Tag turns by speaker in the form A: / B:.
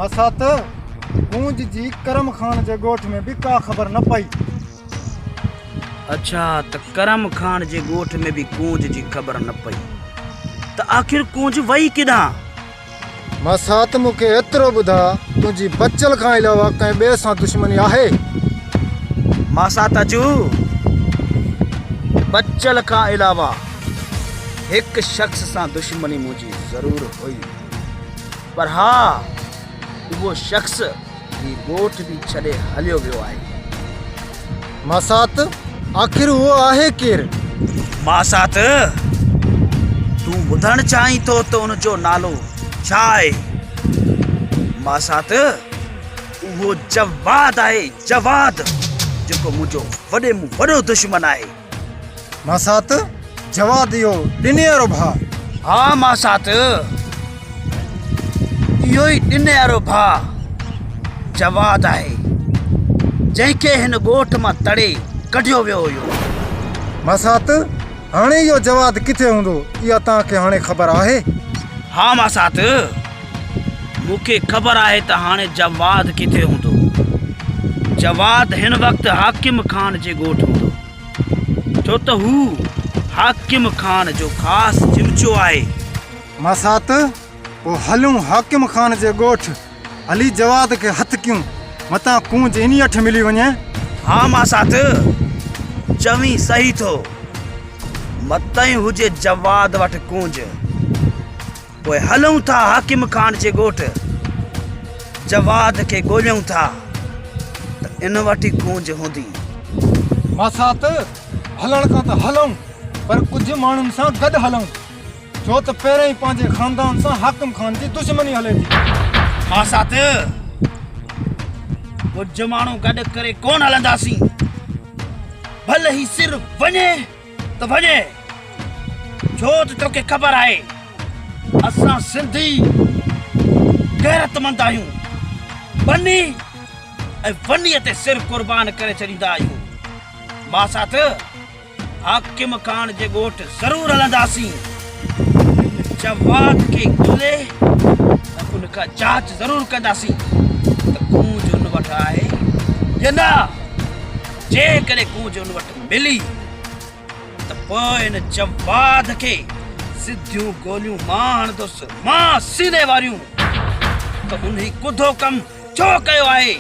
A: ماسات، ڪونج جي ڪرم خان جي ڳوٺ ۾ به ڪا خبر نه پئي.
B: اڇا ته ڪرم خان جي ڳوٺ ۾ به ڪونج جي خبر نه پئي ته آخر ڪونج وئي ڪيڏانهن؟
A: ماسات مون کي ايترو ٻڌاء تنهنجي بچل کان علاوه ڪنهن ٻئي سان دشمني آهي؟
B: ماسات اجهو بچل کان علاوه هڪ شخص سان دشمني منهنجي ضرور هئي پر ها اهو شخص هي ڳوٺ به ڇڏي هليو ويو آهي.
A: ماسات، آخر اهو آهي ڪير؟
B: ماسات، تون ٻڌڻ چاهين ٿو ته ان جو نالو ڇا آهي؟ ماسات، اهو جواد آهي، جواد، جيڪو منهنجو وڏي ۾ وڏو دشمن آهي.
A: ماسات، جواد اهو ڏني وارو ڀاء؟
B: ها ماسات، اهو ئي ڏني وارو ڀاء جواد آهي، جنهن کي هن ڳوٺ مان تڙي ڪڍيو ويو هيو.
A: ماسات، هاڻي اهو جواد ڪٿي هوندو، اها توهان کي هاڻي خبر آهي؟
B: ها ماسات، مون کي خبر آهي ته هاڻي جواد ڪٿي هوندو. جواد هن وقت حاڪم خان جي ڳوٺ هوندو. ڇو ته هو حاڪم خان جو خاص چمچو آهي.
A: ماسات، پوء هلون حاڪم خان جي ڳوٺ، هلي جواد کي هٿ ڪيون، متان ڪونج انهيء هٺ ملي وڃي.
B: ها ماسات، چوين صحيح ٿو، متان هجي جواد وٽ ڪونج. پوء هلون ٿا حاڪم خان جي ڳوٺ، جواد کي ڳوليون ٿا ته ان وٽ ئي ڪونج هوندي.
A: ماسات، هلڻ کان ته هلون پر ڪجهه ماڻهن سان گڏ هلون، ڇو ته پهرين ئي پنهنجي خاندان سان حاڪم خان جي دشمني هلي ٿي.
B: ماسات، ڪجهه ماڻهو گڏ ڪري ڪونه هلنداسين، ڀل هي سر وڃي ته وڃي، ڇو ته توکي خبر آهي اسان سنڌي غيرتمند آهيون، ٻني ۽ ونيء تي سر قربان ڪري ڇڏيندا آهيون. ماسات حاڪم خان جي ڳوٺ ضرور هلنداسين، جواد کي ڳولي ۽ ان کان جاچ ضرور ڪنداسين ته ڪونج ان وٽ آهي يا نه. جيڪڏهن ڪونج ان وٽ ملي ته پوء ان جواد کي سڌيون گوليون مان هڻندس، مان سيني واريون ته هن هي ڪڌو ڪم ڇو ڪيو آهي؟